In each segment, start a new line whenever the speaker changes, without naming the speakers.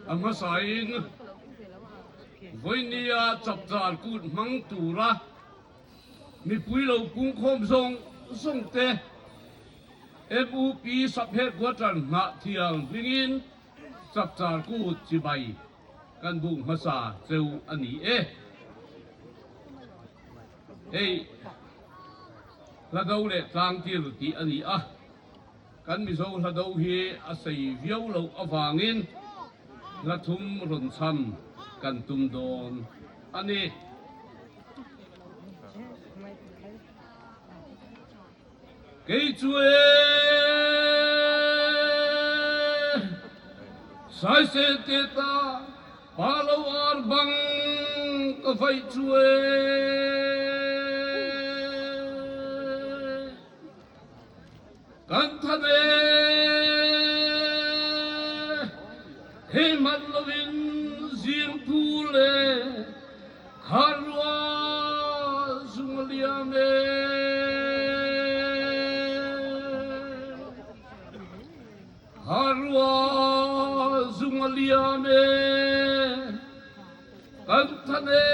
A hmasain vawinia chapchar kut hmang tura mipui lo pungkhawm zawng zawng te MUP Sub-Headquarter nghah thial hmingin chapchar kut chibai kan buk hmasa cheu a ni e. Hei hla do leh tlangtir tih a ni a. Kan Mizo hla do hi a sei viau loh avangin hla thum rawn chham kan tum dawn a ni. Kei chu e Saisel te ta pa lo ar bang ka vaih chu e. Kan than e, he hman loin zingpu le kharua zung a liam e. Kharua zung a liam e. Kan than e,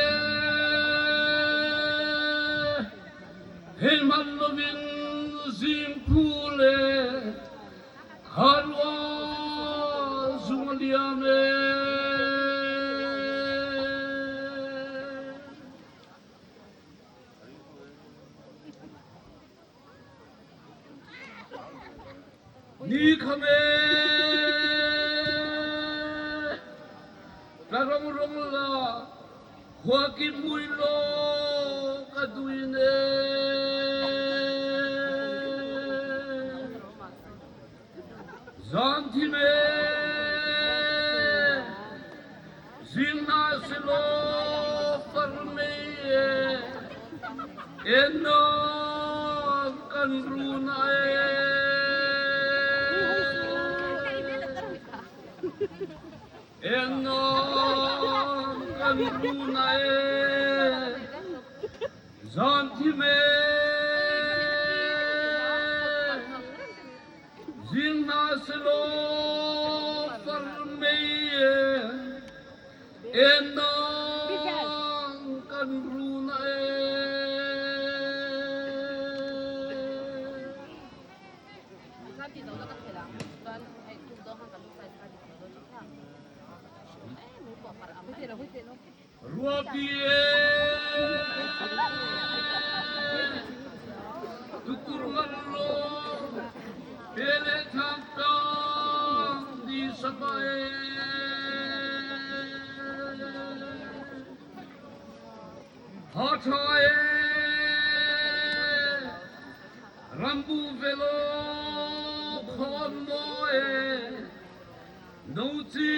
he hman loin zingphu le kharua zung a liam e. Ni kham e, ka rong rong la, khua ki mui law ka duin e. Zan thim e, zing hna selaw far mei e, ennak kan run e. Ennak kan run e. Zan thim e. Zing hna selaw far mei e enang kan run e. Ruahpi e tukur ngan law pe le thang tang di sapa e. Ha tha e rambu velo khon mo e No ci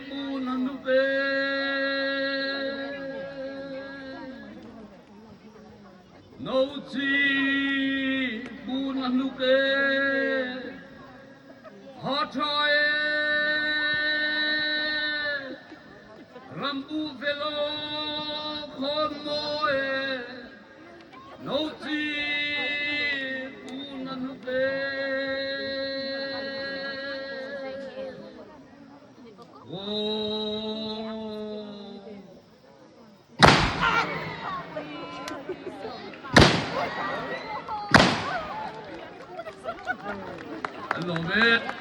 bu na nu pe. No ci bu na nu pe. Ha tha e. Rambu velo khon mo e. No ci bu na nu pe. An lawm e.